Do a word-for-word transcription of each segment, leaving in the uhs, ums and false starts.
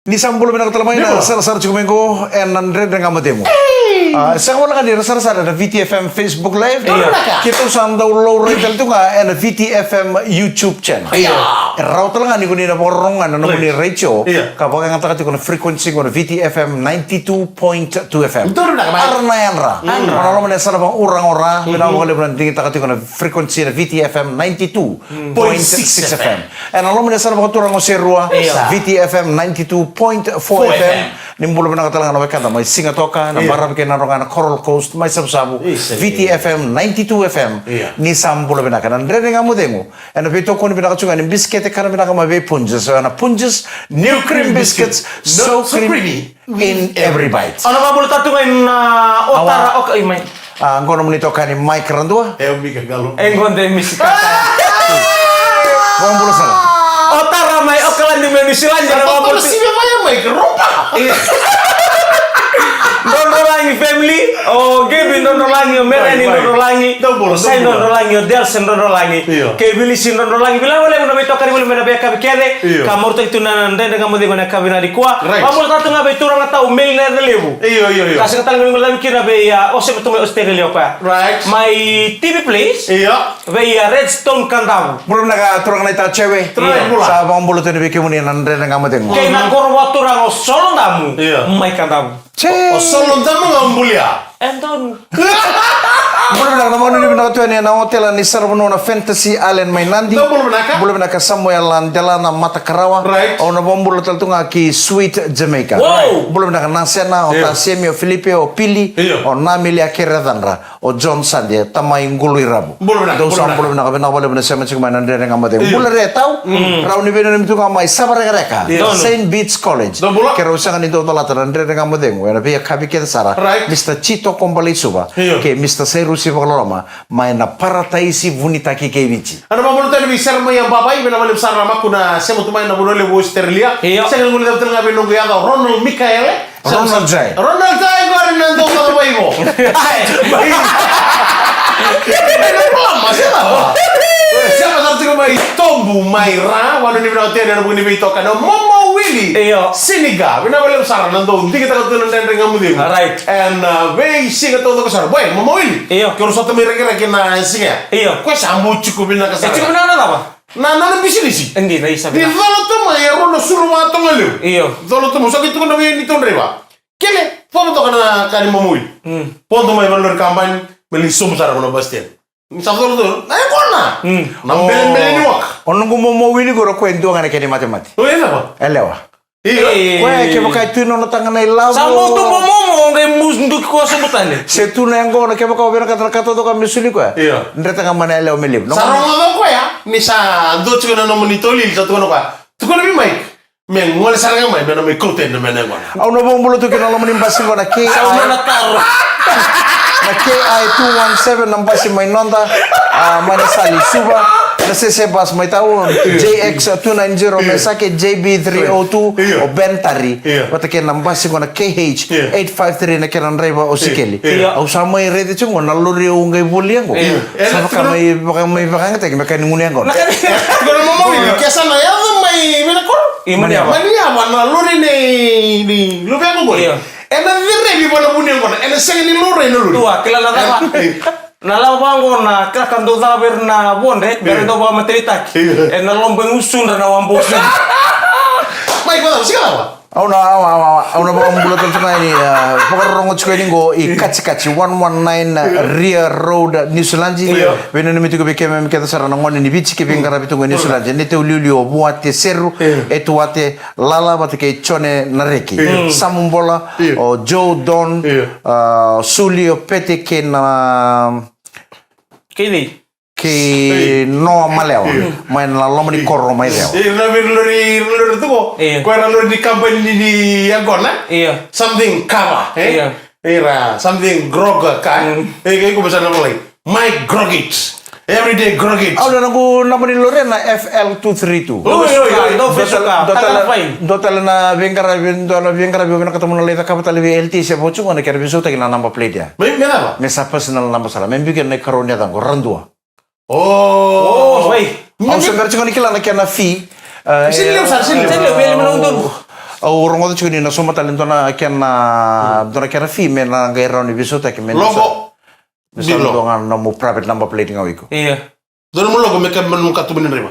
Ni sa bula vinaka tale mai na sarasara tiko mai qo ena Dredre Ga Mo Cegu. A, sega wale ga ni ra sarasara ena V T F M Facebook Live. Io. Keitou sa dau laurai tale tu ga ena V T F M YouTube channel. Io. E rawa tale ga ni ko ni na vakarorogo ga na nomuni retio. Io. Ka vakayagataka tiko na frequency qo na V T F M ninety-two point two F M. Donu vinaka mai. Ara na yadra. Yadra. Ena loma ni yasana vakauraga o Ra, vinaka vakalevu na digitaka tiko na frequency na V T F M ninety-two point six F M. Ena loma ni yasana vakaturaga o Serua, Io. V T F M ninety-two point four F M. Ni bula vinaka tale ga na wekada mai Sigatoka, na Io. Maravi kei na Rogo, na Coral Coast, mai Savusavu, Io. V T F M ninety-two F M. Io. Ni sa bula vinaka na Dredre Ga Mo Cegu. Ena veitokoni vinaka tu ga ni bisikete kana vinaka mai vei Punjas. So ena Punjas, new cream biscuits, so creamy in every bite. Au na vakabula tale tu ga ina, a, Otara, Oka, i mai. A, qo nomuni itokani Mike Radua. E, o Mika Galo. E, qo de Misi Kata. Vakabula sara. Otara mai Okaladi mai Niusiladi, na vakabula. Sivia mai Mike Ropa. Io. Drodrolagi family, o Gaby Drodrolagi, o Merani Drodrolagi, Sai Drodrolagi, o Delson Drodrolagi. Io. Kei Vilisi Drodrolagi, vinaka vakalevu na veitokani voli mai na veiyakavi kece. Io. Ka marautaki tu na Dredre Ga Mo Cegu ena yakavi nikua. Right. Vakabula tale tu ga vei turaga tau Meli na Yaca Levu. Io, io, io. Ka sega tale ga ni guilecavi kina vei, a, Ose Matumai Australia o koya. Right. Mai T V Place. Io. Vei, a, Redstone Kadavu. Bula vinaka turaga na ita Chewe. Turaga, bula. Sa vakabula tu yani vei kemuni na Dredre Ga Mo Cegu. Kei na koro vakaturaga o Solodamu. Io. Mai Kadavu. Che. O Solodamu ga o bulia. E donu. Bula vinaka, na vanuinui vinaka tu yani ena otela ni saravanua na Fantasy Island mai Nadi. Bula vinaka. Bula vinaka Samuel Delana Matakarawa. Right. Au na vakabula tale tu ga ki Sweet Jamaica. Wow. Bula vinaka Nasena, o Io. Tasemi, o Filipe, o Pili, Io. O Namili Akere Cadra, o John Sande, tamai Qului Ravu. Bula vinaka, bula vinaka. Dou sa bula vinaka, vinaka vakalevu na sema tiko mai na Dredre Ga Mo Cegu. Io. Bula re tau, mm, rawa ni veinanumi tu ga mai Savarekareka, Io. Saint Bede's College. Dou bula. Keirau sega ni dau colata na Dredre Ga Mo Cegu ena veiyakavi kece sara. Right. Mister Chito Kobalai Suva, Io. Kei Mister Sairusi Vakaloloma, mai na Parataisi Vunitaki kei Viti. Au na vakabula tale vei Sera mai Yabavai, vinaka vakalevu sara na maku na sema tu mai na vanua levu o Australia. Io. Sega ni guilecavi tale ga vei noqu yaca o Ronald Mikaele. Ronald Jai. Ronald Jai qori na dau caka vaivo. Ai, mai. Ena Palama, sega. Sega sara tiko mai Tobu, mai Ra, vanuinui vinaka tu yani ena vuku ni veitokani. Momo Wili. Io. Siniga, vinaka vakalevu sara na dau digitaka tu na Dredre Ga Mo Cegu. Right. Ena, uh, veisiga taucoko sara. Boy, Momo Wili. Io. Keirau sota mai Rakiraki na siga ya. Io. Koya sa bau tiko vinaka sara. E tiko vinaka na cava? Na, na nona bisinisi. E dina, isa. Ni cola tu mai e rua na suru vakatogalevu. Io. Cola tu mai, sa qai tukuna vei ni tou draiva. Kele, fova toka na ka ni Momo Wili. Mm. Podo mai vale ni lori kabani, me lai sobu sara ko na bus stand. Ni sa cola tu, na yaqona. Mm. Na belebele ni waka. O noqu Momo Wili qori o koya e dua ga na kena imatemate. O yalewa. Yalewa. Io. Koya kevaka e tu e nona taga na ilavo. Sa motu Momo, o qai musu duki koya sobu tale. Se tu na yaqona, kevaka o vinakata na ka taucoko me soli koya. Io. Dreta ga mai na yalewa me levu. Sa rogoca o koya ni sa dua tiko na nomuni tolili, sa tukuna o koya. Tukuna vei Mike. Me gole sara ga mai, me na mai kauta yani na me na yaqona. Au na vakabula tu kina loma ni basi qo na K I. Sa u nona taro. Na K I two one seven na basi mai noda, a, mai na sali Suva, na Sese bus mai Tau, J X two nine zero mai Sake, J B three oh two, o Ben Tari. Io. Vata kei na basi qo na K H eight five three na kena draiva o Sikeli. Io. Au sa mai raica tiko qo na lori au qai volia qo. Io. Sa vaka mai, vaka mai vakayagataki me ka ni gunu yaqona. Qo na Momo Wili, ke sa na yaco mai Vinakoro. I Maniava. Maniava na lori nei, nei luvena qori. Io. Ena cerevi vua na vuni yaqona, ena sega ni laurai na lori. Dua, kila na cava? Io. Na lavo vaqo na kila ka dau caka vei ira na vodre, me ra dau vakamataitaki. Io. Ena lobo e gusudra na wabo. Mai, ko cava, sika cava? Au na, au, au, au, au na vakabula tale tu ga yani, a, vakarorogo tiko yani qo i Katsikatsi, one one nine Rear Road, Niusiladi. Io. Veinanumi tiko vei keimami kece sara na gone ni Viti, kei veiqaravi tu qo i Niusiladi. Ni teu liuliu o Vuate Seru, Etuate, Lala vata kei Jone Nareki. Io. Samu Bola, io, o Joe Don, io, a, o Suli, o Pete kei na, kei cei? Kei Noa Malewa. Io. Mai na loma ni koro mai Rewa. Io, na vei lori, lori tuko. Io. Ko era lori ni company ni, ni yaqona. Io. Something cover, eh? Io. Era something grog ka. Mm. Eh, kei ko basa na malai. Mike Grogit. Everyday Grogit. Au na noqu naba ni lori na F L two three two. Oi, oi, oi. Dou fesuka, dou tale, dou tale na veiqaravi, dou na veiqaravi, au vinakata mo na lai cakava tale vei L T se votu gona kena veisautaki na naba plate ya. Me, me cava? Me sa personal naba sara. Me biu kina na ikarua ni yacaqu, Radua. Oh. Oh, oi. Au se bera tiko ni kila na kena fee. Eh, sini levu sara, sini levu. Sini levu, veli mana udolu. Au rogoca tiko ni na sauma tale dua na kena, dua na kena fee me na qai rawa ni veisautaki me na sa, Logo. Me sa Bilo. Dua ga na nomu private number plate ga o iko. Ia. Dua na nomu logo me ka, me nomu ka tubu ni draiva.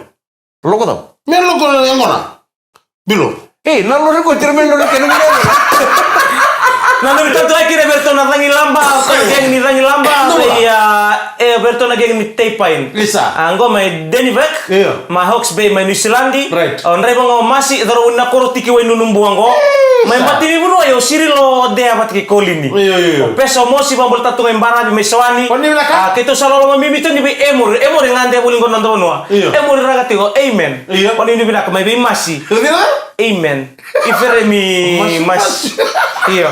Logo cava? Me logo na yaqona. Bilo. Ei, na lori ko tira me lori kena muna. Na nomu tatu ai kina vei ratou na cagi laba, ratou na geng ni cagi laba, Nua. Ia, e, vei ratou na geng ni Teipain. Isa. A, qo mai Denivec, Ia. Ma Hawke's Bay, mai New Zealand. Right. O draiva ga o Masi, coro na koro tiki wai nunu bua qo. Mai Isa. Bati ni vunua, io, Sirilo Dea vata kei Kolini. Io, io, io. O Pesa o Mosi, vabula tatu ga i Baravi, mai Sawani. Ko ni vinaka? A, keitou sa loloma mimi tu ni vei Emori. Emori ga de vuli qo na donu. Io. Emori raga tiko, amen. Io. Ko ni vinaka mai vei Masi. Io, vinaka? Amen. Iferemi Masi, Masi. Masi. Io.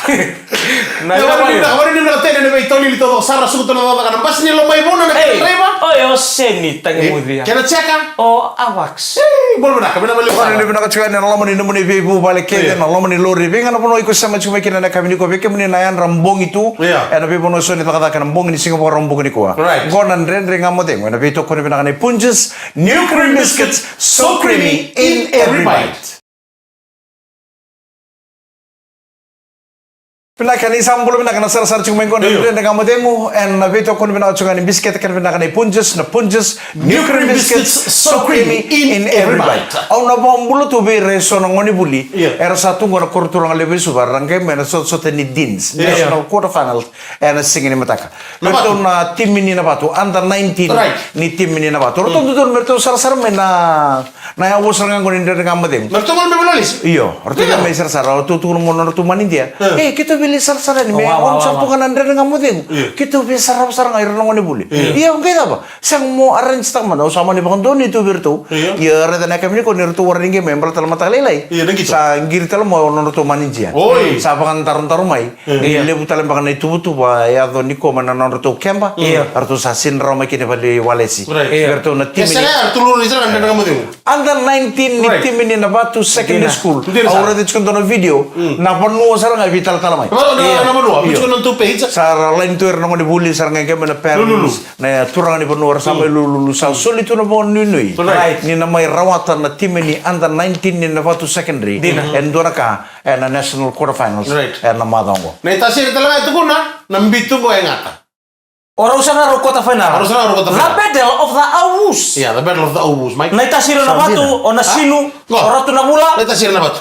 Na Io, io, io. Io, io, io. Tene na vei tolili todo sara suku tona vava kana basi ni lomai vona na Ei, kena draiva. Oi, o Seni, tangi Ei, mudia. Kena cheka. O Avax. Ei, bolo vinaka, vinaka, vinaka. Bolo vinaka, vinaka, cheka, na loma ni nomuni veivuvale kece, Io. Na loma ni lori, vei ga na vanua iko sema tiko mai kina na yakavi nikua, vei kemuni na yadra bogi tu. Io. Ena veivanua so ni cakacaka na bogi ni siga Vakaraubuka nikua. Right. Qo na Dredre Ga Mo Cegu, ena veitokoni vinaka nei Punjas, New Cream Biscuits, so creamy in every bite. Vinaka, ni sa bula vinaka na sarasara tiko mai qo na Io. Dredre Ga Mo Cegu, ena veitokoni vinaka tiko ga ni bisikete kena vinaka nei Punjas, na Punjas, New Cream Biscuits, so creamy in every bite. Au na vakabula tu vei ira eso na gone vuli, Io. Era sa tu qo na koro turaga levu i Suva, ra qai mai na sotasota ni Deans, Io. National Quarter Finals, ena siga ni mataka. Na Vatu. Vei ratou na timi ni na Vatu, under nineteen Right. ni timi ni na Vatu. Ratou Mm. dodonu me ratou sarasara mai na, na yawa sara ga qo ni Dredre Ga Mo Cegu. Me ratou gole me vanua lesi? Io, ratou Io. Mai sarasara, ratou tukuna mo na ratou manidia. Mm. E, keitou vili sarasara ni me Wa, wa, on wa, sara wa. Tu ga na Dredre Ga Mo Cegu. Io. Keitou vei sarasara ga ira na gone vuli. Io. Io, qai cava? Sega mo arrange taka mada, au sa mani vakadonui tu vei ratou. Io. Io, raica na yakavi nikua ni ratou waraki qai mai, baleta na mataka lailai. Io, na qito. Sa qiri tale mo na ratou manidia. Oi. Sa vakadarodaro mai. Io. Ni levu tale beka na ituvatuva e yaco nikua mai na nodratou keba. Io. Ratou sa sega ni rawa mai kina vale walesi. Right. Io. Vei ratou na E timi sega ni ya, ratou lori sara na Dredre Ga Mo Cegu. Under nineteen ni Right. timi ni Navatu Secondary Dina. School. Dina Au sara. Raica tiko dua na video, Mm. na vanua sara ga e veitalatala mai. Na, na, Io. na vanua, Io. Viti na tu page. Sa ra laini tu era na gone vuli, sa ra qai qai mai na parents, Lululu. Na turaga ni vanua, ra sa mai Mm. lululu, sa soli tu na vakanuinui. Right. Ni na mai rawata na timi ni under nineteen ni Navatu Secondary. Dina. E dua na ka, ena national quarterfinals, Right. ena macawa oqo. Na itasiri tale ga e tukuna, na bitu qo e gata. O rau sara rau quarter final. O rau sara rau quarter final. The battle of the Auvus. Yeah, the battle of the Auvus, Mike. Na itasiri o Navatu, o Nasinu, Go. O Ratu Navula. Na itasiri o Navatu.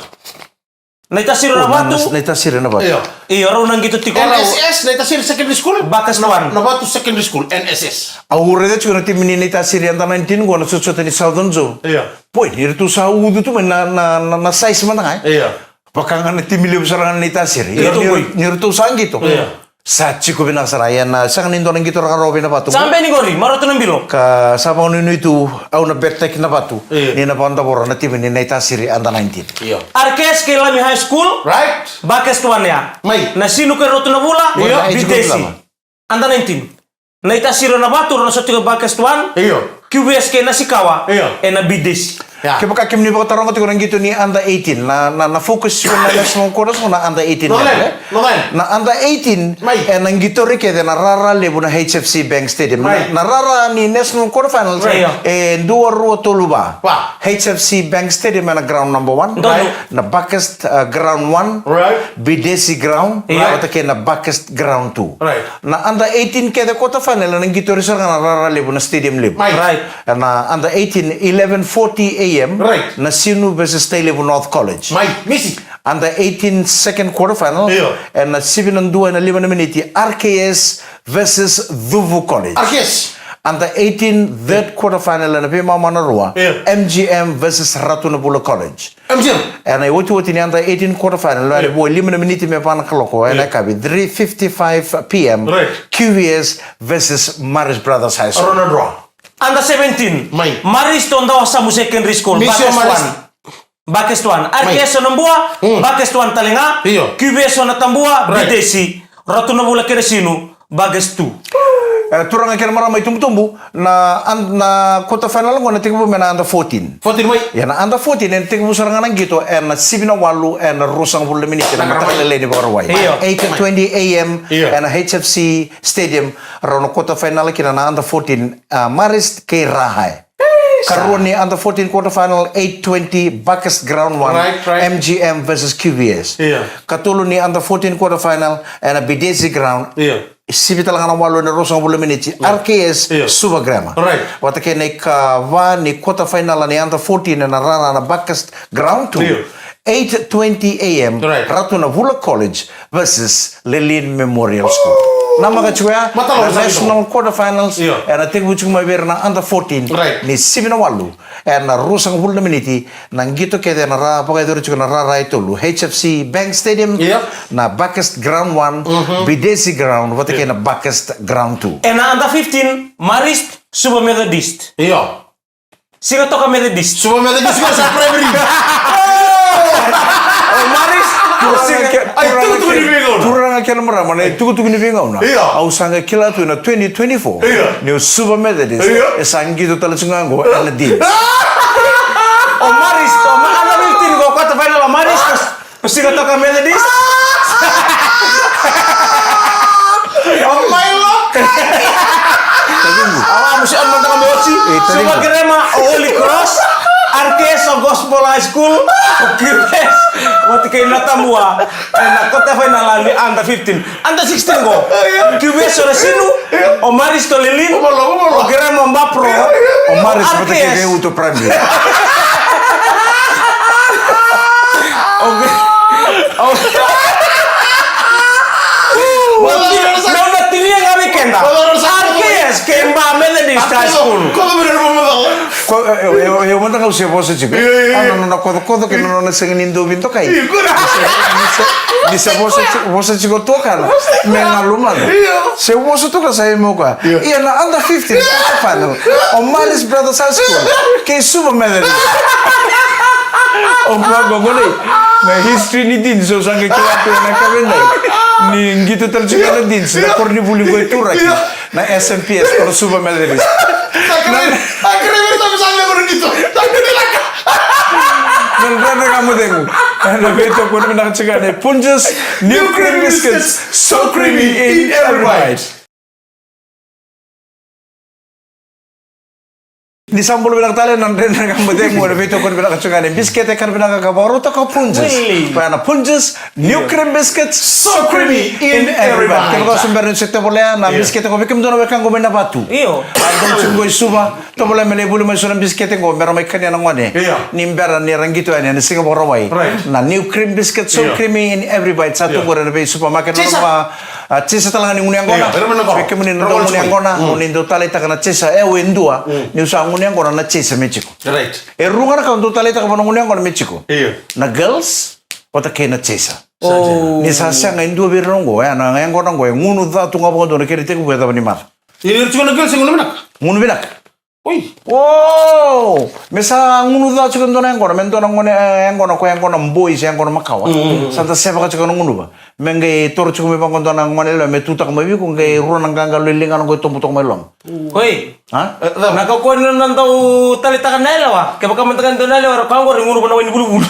Na itasiri o Navatu. Na itasiri o Navatu. Io. Io, rau na qito tiko rau. N S S, na itasiri secondary school. Bakas Na-, one. Navatu Secondary School, N S S. Au raica tiko na timi ni na itasiri under nineteen qo na sotasota ni Southern Zone. Io. Boy, ni ratou sa ucu tu mai na, na, na, na size mada ga, e? Io. Vaka ga na timi levu sara ga na itasiri. Io, Ni, tu ni, qoi. Ni ratou sa qito. Io. Sa tiko vinaka sara, ia na sega ni dua na qito rarawa vei Navatu. Sa beni qori, marau tu na bilo. Ka sa vakanuinui tu, au na bettaki Navatu. Io. Ni na vakadavora na timi ni na itasiri under nineteen. Io. Arkes kei Lami High School. Right. Bakes tu ane ya. Mai. Nasinu kei Ratu Navula. Io. Mai, Bitesi. Under nineteen. Na itasiri o Navatu, rau na sota tiko Bakes tu ane. Io. Q V S kei Nasikawa. Io. Ena Bitesi. Ya. Kevaka kemuni vakataroga tiko na qito ni under eighteen, na, na, na focus tiko na national quarters na under eighteen Noqu level, level, e? Noqu level. Na under eighteen, Mai. Ena qito rai kece na rara levu na H F C Bank Stadium. Mai. Na, na rara ni national quarterfinals, Right. e dua, rua, tolu, va. Va. H F C Bank Stadium ena ground number one. Donu. Right. Na Bakes, uh, ground one. Right. Bitesi ground. Right. Vata kei na Bakes ground two. Right. Na under eighteen kece quarterfinal, na qito rai sara ga na rara levu na stadium levu. Right. Right. Na under eighteen, eleven forty A M, Right. Nasinu versus Tailevu North College. Mai, misi. Under eighteen second quarterfinal, Io. Ena sivi na dua ena lima na miniti, R K S versus Cuvu College. R K S. Under eighteen third quarterfinal, ena veimama na rua, Io. M G M versus Ratu Navula College. M G M. Ena iotioti ni under eighteen quarterfinal, ena Io. Vo lima na miniti me va na kaloko, ena Io. Yakavi, three fifty-five P M, Right. Q V S versus Marist Brothers High School. Rau na draw. Under seventeen. Mai. Marist Dawasamu Secondary School, Misi o Bakes Marist. One. Bakes one. Mai. R K S o Nabua, Mm. Bakes one tale ga. Io. Q V S o Natabua, Right. Bitesi. Ratu Navula kei Nasinu, Bakes two. E, turaga kei na marama itubutubu, na, an-, na quarterfinal qo na tekivu mai na under fourteen. Fourteen mai? Ia na under fourteen, ena tekivu sara ga na qito, ena sivi na walu, ena ruasagavulu na miniti, na Na mataka lailai ni Vakarauwai. Io. Eight twenty A M, Io. Ena H F C Stadium, rau na quarterfinal kina na under fourteen, a, Marist kei Ra High. Karua ni under fourteen quarter final, eight twenty Buckhurst ground one, Right, right. M G M versus Q V S. Io. Katolu ni under fourteen quarter final, ena Bidesi ground. Io. Sivi tale ga na walu ena ruasagavulu na miniti, R K S, Io. Suva Grammar. Right. Vata kei na ikava ni quarter final ni under fourteen ena rara na Buckhurst ground two. Io. Eight twenty A M, Right. Ratu Navula College versus Lelean Memorial School. Namaka tiko ya, Matalo na sa National Quarter Finals, Io. Ena tekivu tiko mai vei ira na under fourteen, Right. Ni sivi na walu, ena ruasagavulu na miniti, na qito kece ena ra, vakayacori tiko na rara e tolu, H F C Bank Stadium, Io. Na Buckhurst Ground one, Mhm. Bidesi Ground, vata Io. Kei na Buckhurst Ground two. Ena under fifteen, Marist, Suva Methodist. Io. Sigatoka Methodist. Suva Methodist, Suva sa primary. O Marist, Turaga ke-, Ai, turaga tukutuku ke-, ni veigauna. Turaga kei na marama, na itukutuku ni veigauna. Io. Au sa qai kila tu ena twenty twenty-four. Io. Ni o Suva Methodist, Io. E sa qito tale tiko ga qo, ena Deans. O Marist, o ma-, under fifteen qo, quarter final o Marist. O Sigatoka Methodist. O Mailo. Awa, musi on mantaka me oti. E, taciqu. Suva Grammar, o Holy Cross. R K S, o Gospel High School. O Q V S, vata kei Natamua. Ena quarter final ni under fifteen. Under sixteen qo. Io. Q V S o Rasinu. Io. O Marist o Lelean. O Malo, o Malo. O Grammar o Bapro. Io, io, io. O Marist vata kei R K S. Kei Uto Primary. O Gra-, o, o, na tinia ga vei keda. R K S kei Ba Methodist High School. Ko, e, e, e, e, mada ga au se vosa tiko. Io, io, io. A, na nona kocokoco kei na nona sega ni dau veidokai. Io, correct. Ni se, ni se, ni se vosa tiko, vosa tiko tu o koya. Me galu mada. Io. Se vosa tu o koya sa i mai o koya. Io. Ia na under fifteen, quarter final. O Marist Brothers High School. Kei Suva Methodist. O koya qo, qo nei. Na history ni Deans, au sa qai kila tu ena kavedai. Ni qito tale tiko na Deans, na koronivuli qo e Turaki. Io. Na S M P S, ko na Suva Methodist. Sa kerei, sa kerei vei sa me sa levu na qito. Sa kerei laka. Na Dredre Ga Mo Cegu. Ena veitokoni vinaka tiko yani Punjas, new cream biscuits, so creamy in every bite. Ni sa bula vinaka tale na Dredre Ga Mo Cegu, ena veitokoni vinaka tiko yani bisikete, kana vinaka ka vakarautaka o Punjas. Really? Koya na Punjas, New cream biscuits, so creamy in every bite. Kevaka o se bera ni se tovolea na bisikete qo vei kemudou na wekaqu mai Navatu. Io. A dou tiko qo i Suva, tovolea me lai vuli mai so na bisikete qo me ra mai kania na gone. Io. Ni bera ni ra qito yani ena Siga Vakarauwai. Right. Na new cream biscuit, so creamy in every bite. Sa tu qori ena vei supermarket. Chesa. A, chesa tale ga ni gunu yaqona. Io, era mai na qo. Vei kemuni na dau gunu yaqona, o ni dau taleitaka na chesa, e, au e dua. Niu sa gunu yaqona na chesa me tiko. Right. E rua ga na ka au dau taleitaka vua na gunu yaqona me tiko. Io. Na girls, vata kei na chesa. Oh. Ni sa sega e dua vei ira na qo, e, na yaqona qo, e gunu ca tu ga vakadua na kena itekivu e cava ni maca. Ia, ira tiko na girls e gunu vinaka? Gunu vinaka. Oi. Oh! Me sa gunu ca tiko e dua na yaqona, me dua na gone, e, yaqona ko yaqona boy se yaqona makawa. Mm, mm, mm. Sa da sevaka tiko na gunuva. Me qai toro tiko mai vaqo dua na gone yalewa, me tutaka mai vei iko, qai rua na qaqalo e ligana qo e tobo toka mai loma. Oi. A? E, cava? Na kakua ni na dau taleitaka na yalewa. Kevaka mada ga dua na yalewa, ra kua qori gunu vua na wai ni vuluvulu.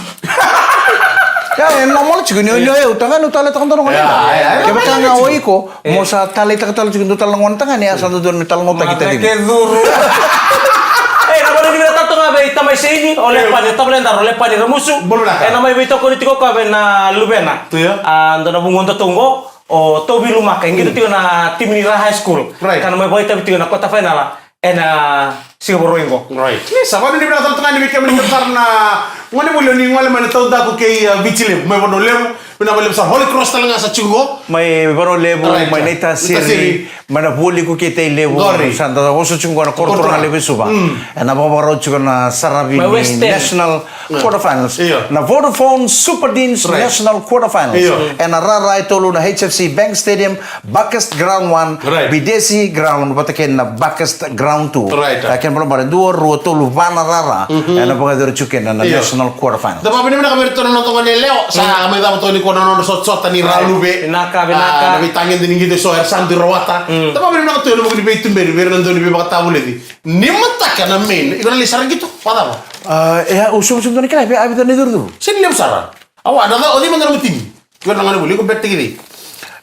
Ia, e normal tiko ni o, ni o yau, tagane au taleitaka dua na gone. Ia, ia, ia. Kevaka ga o iko, mo sa taleitaka tale tiko dua tale na gone tagane, a sa dodonu me talanoataki tale. Ke curu. E, na vanua ni vinakata toka vei tamai Seini, o Lepani, tovolea daro, Lepani Ramusu. Bula vinaka. E, na mai veitokoni tiko koya vei na luvena. Tu ia. A, dua na vugoda tu qo. O Tovi Lumaka, e qito tiko na timi ni Ra High School. Right. Ka na mai vakaitavi tiko na quarter final ena Siga Vakarauwai qo. Right. Ni sa vanua ni vinaka tale tu ga ni vei kemuni kece sara na gone vuli o ni gole mai na taudaku kei, a, Viti Levu, mai Vanua Levu, vinaka vakalevu sara. Holy Cross tale ga sa tiko qo. Mai Vanua Levu, right, mai Naitasiri, mai na Vualiku kei Tailevu. Qori. Sa da oso tiko qo na koro turaga levu e Suva. Mm. Ena vakavakarau tiko na saravi ni West End. National quarterfinals. Io. Na Vodafone Super Deans National quarterfinals. Io. Ena rara e tolu na H F C Bank Stadium, Buckhurst Ground one, Bidesi Ground, vata kei na Buckhurst Ground two. Right. A, kena balabala, dua, rua, tolu, va na rara. Ena vakayacori tiko kina na national quarterfinals. Da vakavinavinaka vei iratou na noda gone yalewa. Sa mai cava toka nikua na nodra sotasota ni ra luve. Vinaka, vinaka. A, na veitagede ni qito eso era sa dui rawata. Da vakavinavinaka tu ena vuku ni veituberi vei ira na dau ni veivakatavulici. Ni mataka na main, iko na lai sara qito, vakacava? A, e, au sobu sobu dua na kena, e, a vica na icurucuru. Sega ni levu sara. Awa, na ca, o cei mada na nomu timi? Iko na gone vuli, iko bet tiko i cei?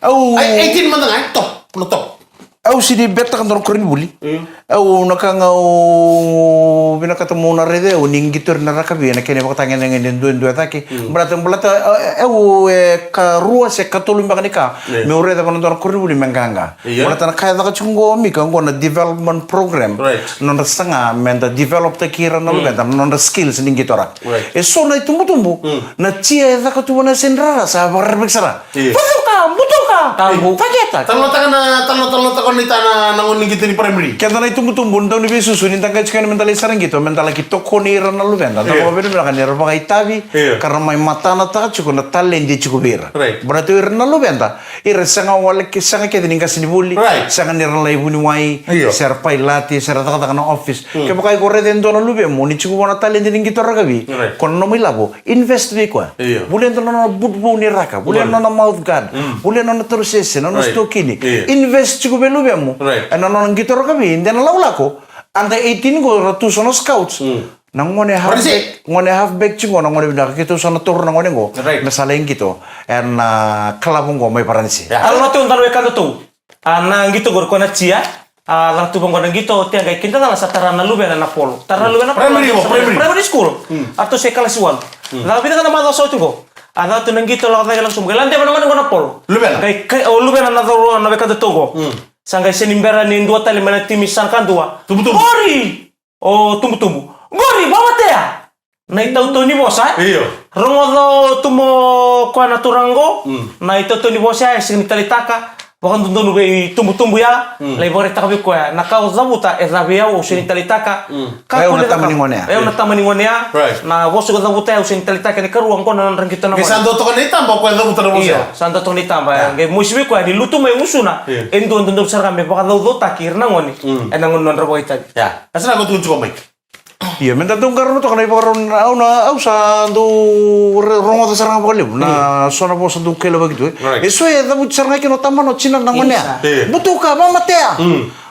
Au. Ai, eighteen mada ga, e top, na top. Au sini betaka dua na koronivuli. Au na ka ga au vinakata mo na raica au ni qitori na rakavi ena kena ivakatagedegede duedue cake. Baleta, baleta, e, au e ka rua se ka tolu beka ni ka meu raica vana dua na koronivuli me qaqa. Baleta na ka e caka tiko qo, Mika, qo na development program. Nodra saga me da developtaki ira na luveda, na nodra skills ni qitoraka. E so na itubutubu na tia e caka tu vana se drara sa vakarerevaki sara. Butuka, butuka. Tabu. Taketa. Talanoataka na, talanoataka na ita na, na gone ni qito ni primary. Keda na itubutubu, dau ni veisusu ni da qai tiko yani me da lai sara qito, me da laki tokoni ira na luveda. Da vakavinavinaka ni ra vakaitavi ka ra mai matanataka tiko na taledi tiko vei ira. Baleta ira na luveda, ira sega wale ke, sega kece ni qasenivuli, sega ni ra lai vuniwai, se ra pailate, se ra cakacaka na office. Kevaka iko raica e dua na luvemu ni tiko vua na taledi ni qito rakavi, ko na nomu ilavo, invest vei koya. Volia dua na nona butu vou ni raka, volia na nona mouth guard, volia na nona torosese, na nona stokini. Invest tiko vei luvemu ena nona qito rakavi, de na lakolako. Under eighteen qo ra tu so na scouts. Na gone halfback, gone halfback tiko qo, na gone vinaka, keitou sa na taura na gone qo me sa lai qito ena kalavo qo mai Varanise. A lona tou dalo e kadatou. A na qito qori ko na tia. A caka tu vaqo na qito, o tea qai kidacala sa tara na luvena na polo. Tara na luvena na polo. Primary school. A ratou se kalasi walu. Caka vica ga na macawa sa oti qo. A caka tu na qito, lako cake, lako sobu, qai ladeva na gone qo na polo. Luvena. Qai, o luvena na cauravou na wekadatou qo. Sa qai seni bera ni dua tale mai na timi sa na kadua. Tubutubu. Qori! O tubutubu. Qori, vamatea! Na itautau ni vosa, e? Io. Rogoca o tumo koya na turaga qo, na itautau ni vosa ya e sega ni taleitaka, vakadodonu vei tubutubu ya, lai vakaraitaka vei koya. Na ka o cavuta e ca vei au, au sega ni taleitaka. Ka au na tama ni gone ya. Au na tama ni gone ya. Na vosa ko cavuta ya au sega ni taleitaka, ni karua qo na nodra qito na gone. Sa dau toka na itaba o koya cavuta na vosa ya. Io, sa dau toka na itaba ya. Qai mosi vei koya ni lutu mai gusuna, e dua dodonu sara ga me vakacaucautaki ira na gone. Ena gauna nodra vakaitavi. Ya. A sa na ko tukuna tiko mai. Ia, me da dau qarauna toka na ivakarau, au na, au sa dau re-, rogoca sara ga vakalevu na so na vosa dau kailavaki tu, e. E so e cavuti sara ga kina o tamana, o tinana na gone ya. Butuka, vamatea.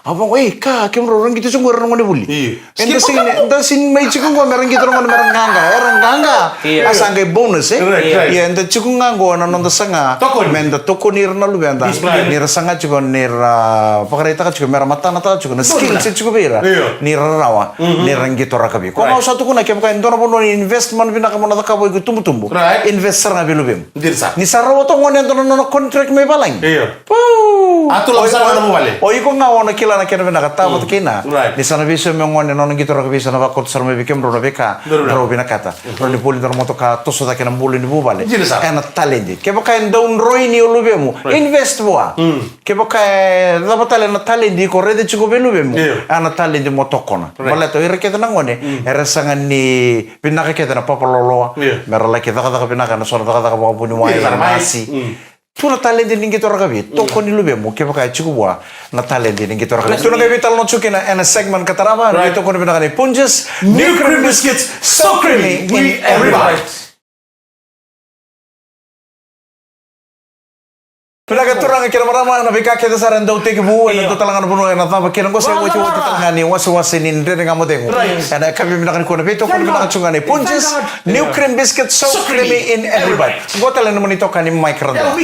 Au vaqo, ei, ka, kemudrau ra qito tiko qo ira na gone vuli. Eda sega ni, da sega ni mai tiko qo me ra qito na gone me ra qaqa, era qaqa. A sa qai bonus, e? Ia, eda tiko ga qo na noda saga me da tokoni ira na luveda. Ni ra saga tiko ni ra vakaraitaka tiko me ra matanataka tiko na skills e tiko vei ira. Ni ra rawa ni ra qito rakavi. Ko ga au sa tukuna, kevaka e dua na vanua ni investment vinaka mo na cakava o iko tubutubu, invest sara ga vei luvemu. Ni sa rawa toka gone e dua na nona contract mai valagi. Io. Puu! A tu lako sara ga na vuvale. O iko ga o na kila na kena vinaka, tavata kei na. Ni sa na veisau me gone, nona qito rakavi sa na vakauta sara mai vei kemudrau na veika drau vinakata. Drau ni voli dua na motoka, toso cake na bula ni vuvale. Ena taledi. Kevaka e dau droini o luvemu, invest vua. Kevaka e cava tale na taledi iko raica tiko vei luvemu, ena taledi mo tokona. Baleta o ira kece na gone era sega ni vinaka kece na papaloloa. Me ra laki cakacaka vinaka ena so na cakacaka vakavuniwai, ena masi. Tu na taledi ni qito rakavi, tokoni luvemu kevaka e tiko vua na taledi ni qito rakavi. Tu na qai veitalanoa tiko kina ena segment ka tarava, na veitokoni vinaka ni Punjas New Cream Biscuits, so creamy in every bite. Vinaka turaga kei na marama, na veika kece sara e dau tekivu ena dua tale ga na vanua ena cava kina qo, se otioti tale ga ni wasewase ni Dredre Ga Mo Cegu. Ena yakavi vinaka nikua na veitokoni vinaka tiko ga ni Punjas New Cream Biscuits, so creamy in every bite. Qo tale na mani toka ni Mike Radua.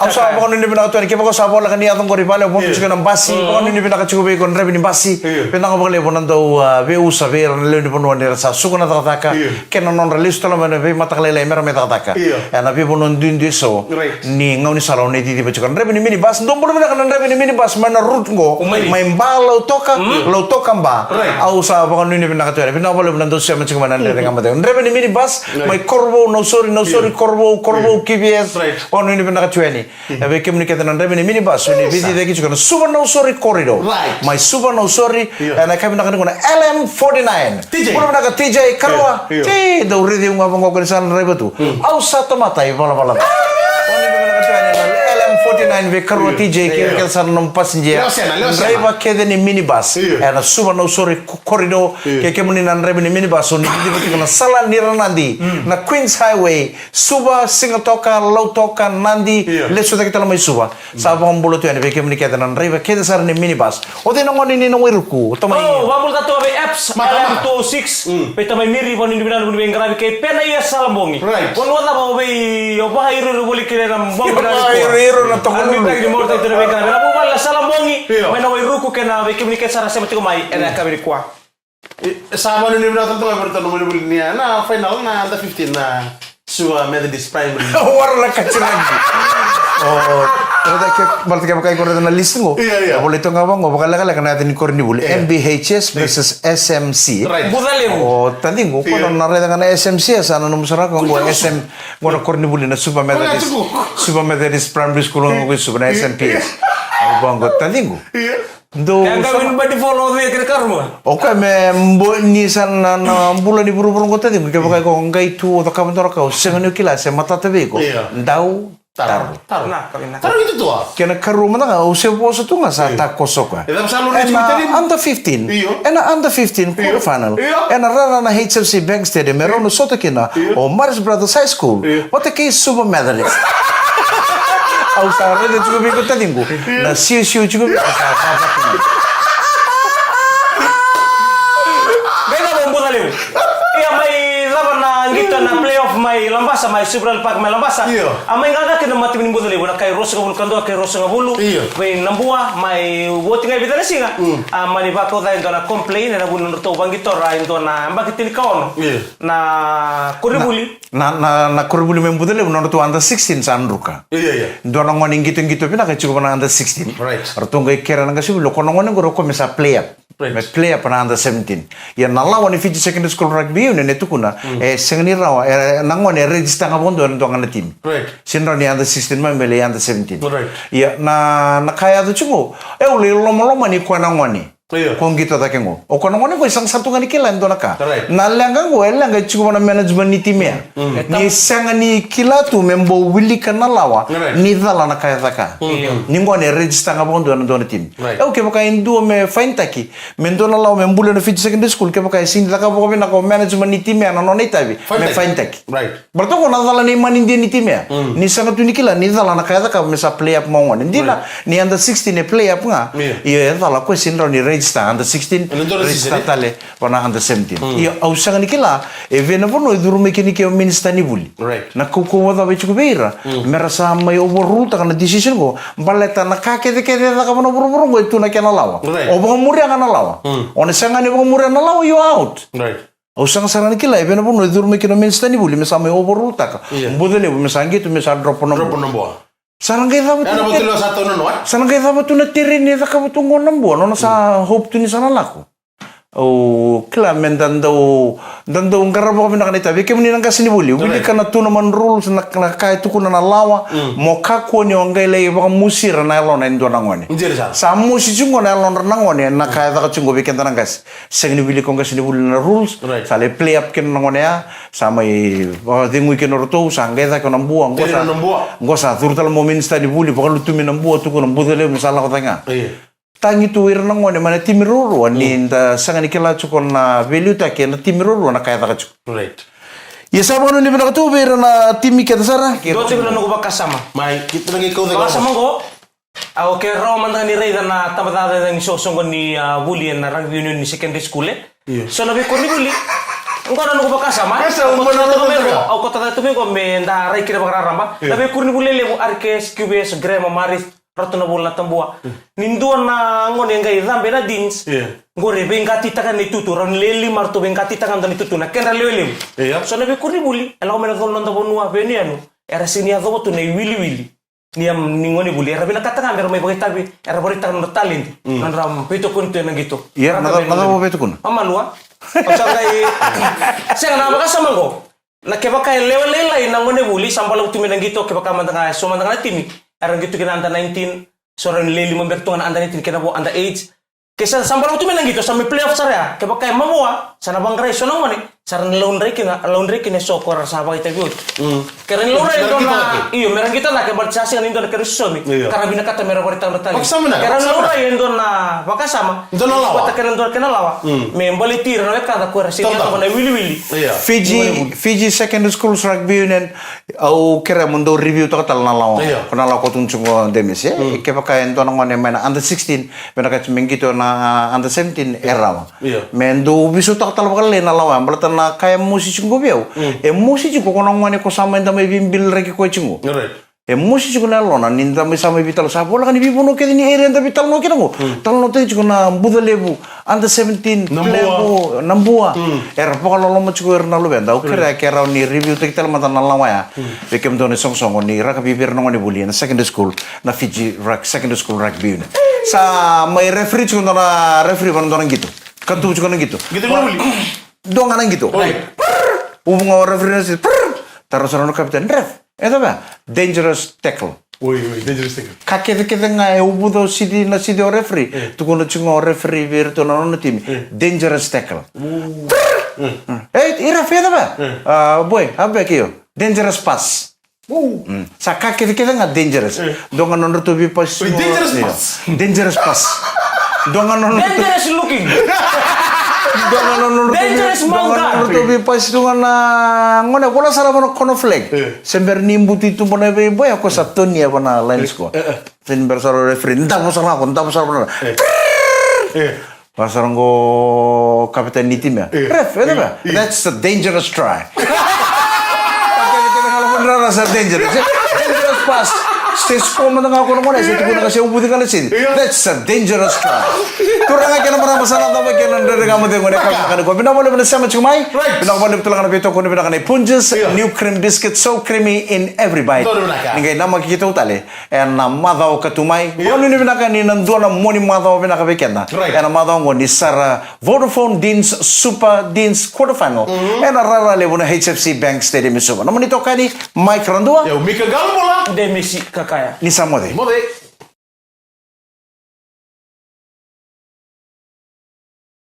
Au sa vakanuinui vinaka tu yani, kevaka o sa voleka ni yaco qori vale, o vodo tiko na basi, vakanuinui vinaka tiko vei iko na draiva ni basi. Vinaka vakalevu na dau, a, veiusa vei ira na lewe ni vanua ni ra sa suka na cakacaka kei na nodra lesu tale mai na veimataka lailai me ra mai cakacaka ena veivanua duidui eso ni gaunisala o ni ciciva tiko. Na draiva ni minibus, dou bula vinaka na draiva ni minibus mai na route qo, mai Ba Lautoka, Lautoka Ba. Au sa vakanuinui vinaka tu yani. Vinaka vakalevu na dau sema tiko mai na Dredre Ga Mo Cegu. Draiva ni minibus mai Korovou, Nausori, Nausori, Korovou, Korovou, K V S. Vakanuinui vinaka tu yani. E vei kemuni kece na draiva ni minibus, ni veici cake tiko na Suva Nausori corridor. Mai Suva Nausori, ena yakavi vinaka nikua na L M forty-nine. T J. Bula vinaka T J, karua. Ti, dau raici au ga vaqo ni sa na draiva tu. Au sa tamata ivalavala. Vakanuinui vinaka tu yani na L M forty-nine vei karua T J, kei ira kece sara na nomu passenger. Draiva kece ni minibus ena Suva Nausori co-, corridor. Kei kemuni na draiva ni minibus, o ni ciciva tiko na sala ni ra Nadi, na Queens Highway, Suva, Sigatoka, Lautoka, Nadi, lesu cake tale mai Suva. Sa vakabula tu yani vei kemuni kece na draiva kece sara ni minibus. O cei na gone ni na Wairuku? O tamai. O, vakabula tu vei Apps, L M two oh six. Vei tamai Miri, vakanuinui vinaka na vuniwai qaravi kei Pena Ia Salabogi. Vanua cava o vei, o vakairoiro voli kina na bogi na. Vakairoiro na Tokolulu. Arbitraji ni Morotai Tuinavika. Vinaka vakalevu Sala Bogi. Io. Mai na Wairuku kei na vei kemuni kece sara sema tiko mai ena yakavi nikua. E, sa vanuinui vinaka tale tu ga vei iratou na nomuni vuli ni a, na final na under fifteen na Suva Methodist Primary. Wara na kati rugby. O, raica ke, baleta kevaka iko raica na list qo. Io, io. Volai toka ga vaqo, vakalekaleka na yaca ni koronivuli. Io. M B H S versus S M C. Right. Bucalevu. O, taciqu, ko na raica ga na S M C, sa na nomu sara ko qo S M, qo na koronivuli na Suva Methodist. Suva Methodist Primary School, qo i Suva na S M P S. Au vaqo, taciqu. Io. Dou sa win badi follow the kere karma. O koya me bo ni sa na, na bula ni vuravura qo taciqu, kevaka iko qai tu o cakava dua na ka o sega ni o kila se matata vei iko. Io. Dau taro. Taro. Taro. Na, ka vinaka. Taro i tutua. Kena karua mada ga, au se vosa tu ga sa takoso koya. E cava sa lori tiko taciqu? Under fifteen. Io. Ena under fifteen quarter final. Io. Ena rara na H F C Bank Stadium, e rau na sota kina o Marist Brothers High School. Io. Vata kei Suva Methodist. Au sa raica tiko vei iko taciqu. Na siusiu tiko vei iko sa vavatu. Qai cava o Bucalevu. Ia mai cava na qito na playoff mai Labasa, mai Subrail Park mai Labasa. Io. A mai qaqa kina na matimi ni Bucalevu na kai ruasagavulu ka dua, kai ruasagavulu. Io. Vei Nabua mai oti ga e vica na siga. Mm. A mani vakauca e dua na complain ena vuku ni nodratou vaqitora e dua na yabaki tinikaono. Io. Na koronivuli. Na, na, na koronivuli mai Bucalevu, nodratou under sixteen sa druka. Io, io. Dua na gone qitoqito vinaka e tiko vua na under sixteen. Right. Ratou qai kerea na qasenivuli, o koya na gone qori o koya me sa play up. Right. Me play up na under seventeen. Ia na lawa ni Fiji Secondary School Rugby Union e tukuna, e sega ni rawa, e, na gone e register ga vakadua ena dua ga na timi. Right. Sega ni rawa ni under sixteen mai me lai under seventeen. Right. Ia na, na ka e yaco tiko, e, au lai lomalomani koya na gone. Io. Ko qito cake qo. O koya na gone qo e sega sara tu ga ni kila e dua na ka. Right. Na leqa qo, e leqa e tiko vua na management ni timi ya. Mm. Ni sega ni kila tu me bau wilika na lawa, right, ni cala na ka e caka. Mm. Ni gone e register ga vakadua ena dua na timi. Right. Au kevaka e dua me fainitaki, me dua na lawa me bula na Fiji Secondary School, kevaka e sega ni caka vakavinaka o management ni timi ya na nona itavi, me fainitaki. Right. Baleta qo na cala nei manidia ni timi ya. Mm. Ni sega tu ni kila ni cala na ka e cakava me sa play up mai o gone. Dina, right, ni under sixteen e play up ga. Io. Io, e cala, o koya sega ni rawa ni register under sixteen, ena dua na register season, e? Tale vua na under seventeen. Mm. Io, au sega ni kila e vei na vanua e curu mai kina i ke o minisita ni vuli. Right. Na kaukauwa cava e tiko vei ira, mm, me ra sa mai overrule-taka na decision qo, baleta na ka kecekece e cakava na vuravura qo e tu na kena lawa. Right. O vakamuria ga na lawa. Mm. O na sega ni vakamuria na lawa, you are out. Right. Au sega sara ni kila e vei na vanua e curu mai kina o minisita ni vuli me sa mai overrule-taka. Io. Bucalevu me sa qito, me sa drop o Nabua. Drop o Nabua. Sa na qai cava tu na tere-, sa na qai cava tu na tereni e cakava tu qo o Nabua, nona sa hope tu ni sa na lako. Au kila me da dau, da dau qarava vakavinaka na itavi. Kemuni na qasenivuli, wilika na tournament rules, na, na ka e tukuna na lawa, mo kakua ni o qai lai vakamosi ira na yalona e dua na gone. Dina sara. Sa mosi tiko qo na yalodra na gone na ka e caka tiko qo vei keda na qase. Sega ni wilika o qasenivuli na rules. Right. Sa lai play up kina na gone ya, sa mai vakacegui kina o ratou, sa qai cake o Nabua, qo sa, qo sa curu tale mai o minisita ni vuli, vakalutumi Nabua, tukuna Bucalevu me sa lako cake ga. Io. Tagi tu ira na gone mai na timi ruarua, ni da sega ni kila tiko na veiliutaki ena timi ruarua na ka e caka tiko. Right. Ia sa vakanuinui vinaka tu vei ira na timi kece sara. Dua tiko na noqu vakasama. Mai, keitou na qai kauta vakasama qo. Au kerea mada ga ni raica na tabacakacaka ni soqosoqo ni, a, vuli ena rugby union ni secondary school, e. Io. So na veikoronivuli. Qo na noqu vakasama. Au kauta cake tu mai qo, au kauta cake tu mai qo me da rai kina vakararaba. Io. Na veikoronivuli levu, R K S, Q V S, Grammar, Marist, Ratou na Vula, na Tabua. Io. Ni dua na gone qai cabe na Deans. Io. Qori e veiqatitaka na itutu, rau ni le lima ratou veiqatitaka na dua na itutu, na kedra lewe levu. Io. So na veikoronivuli e lako mai na colo noda vanua, veiyanuyanu, era sega ni yacova tu na iwiliwili ni, am, ni gonevuli, era vinakata ga me ra mai vakaitavi, era vakaraitaka na nodra taledi, mm, na nodra veitokoni tu ena qito. Ia, na cava o veitukuna? Mamalua. Au sa qai, sega, na vakasama qo. Na kevaka e lewe lailai na gonevuli, sa balavu tu mai na qito, kevaka mada ga, so mada ga na timi era qito kina under nineteen, so ra ni le lima beka tu ga na under nineteen kei na vo under eight. Ke sa, sa balavu tu mai na qito, sa mai playoff sara ya. Kevaka e mavoa, sa na vaqarai so na gone, sa ra na laurai kina, laurai kina eso ko ra sa vakaitavi oti. Mm. Ke ra ni laurai e dua na, io, me ra qito cake, baleta sa sega ni dua na kedra isosomi. Io. Ka ra vinakata me ra vakaraitaka na taledi. Ke ra ni laurai e dua na vakasama. Dua na lawa. Vata kei na dua na kena lawa. Mm. Me baleti ira na wekada ko era sega ni yacova na iwiliwili. Io. Fiji, Fiji Secondary Schools Rugby Union, au kerea mo dou review-taka tale na lawa. Io. Ko na lawa ko tukuna tiko qo, Demis, e? Mm. Kevaka e dua na gone mai na under sixteen, vinakati me qito na, a, under seventeen, e rawa. Io. Me dou veisautaka tale vakalailai na lawa, baleta na ka e mosi tiko vei au. Mm. E mosi tiko ko na gone ko sa mai da mai veibiliraki koya tiko. Right. E mosi tiko na yalona ni da mai sa mai veitalanoa, sa voleka ni veivanua kece ni area da veitalanoa kina qo. Talanoataki tiko na Bucalevu, under seventeen, Nabua. Plequ, Nabua. Era vakaloloma tiko era na luveda. Au kerea ke rawa ni review taki tale mada na lawa ya. Vei kemudou na isoqosoqo ni rakavi vei ira na gonevuli na secondary school, na Fiji Rug-, Secondary School Rugby Union. Sa mai referee tiko dua na referee, va na dua na qito. Ka tu tiko na qito. Qito na uli. Dua ga na qito. Oi. Prrr. Uvu ga o referee na sisi. Prrr. Taro sara na kapiteni, ref. E cava ya? Dangerous tackle. Oi, oi, dangerous tackle. Ka kecekece ga e uvuca o sisi, na sisi o referee. E. Tukuna tiko ga o referee vei iratou na nona timi. E. Dangerous tackle. E, e ref, e cava ya? E. A, boy, a beka io. Dangerous pass. Sa ka kecekece ga dangerous. E. Dua ga nodratou veipasi. Oi, dangerous pass. Dangerous pass. Dua ga nodratou, dangerous looking. Dua ga nodratou, dangerous, dua ga mauka. Nodratou veipasi tu ga na gone, vola sara vana corner flag. E. Se bera ni butu i tuba na veiboya, ko sa tonia vana line score. E, e. Se ni bera sara o referee, davo sara ga ko, davo sara vana. E. E. Vaka sara qo kapiteni ni timi ya. E. Ref, e cava ya? E. That's a dangerous try. Kece, kece ga lako ni rara sa dangerous. Dangerous pass. Se score mada ga ko na gone, se tukuna ga se uvuci ga na sisi. E. That's a dangerous try. Turaga kei na marama, sa na cava kei na Dredre Ga Mo Cegu ena yakavi vinaka nikua. Vinaka vakalevu na sema tiko mai. Right. Vinaka vakalevu tale ga na veitokoni vinaka nei Punjas. E. New cream biscuit, so creamy in every bite. Donu vinaka. Ni qai namaki keitou tale ena macawa ka tu mai. Io. Vanuinui vinaka ni na dua na Money macawa vinaka vei keda. Right. Ena macawa oqo ni sa ra Vodafone Deans Super Deans quarter final. Mhm. Ena rara levu na H F C Bank Stadium e Suva. Nomuni itokani, Mike Radua. Io, Mika Galubola. Demisi Kakaya. Ni sa moce. Moce.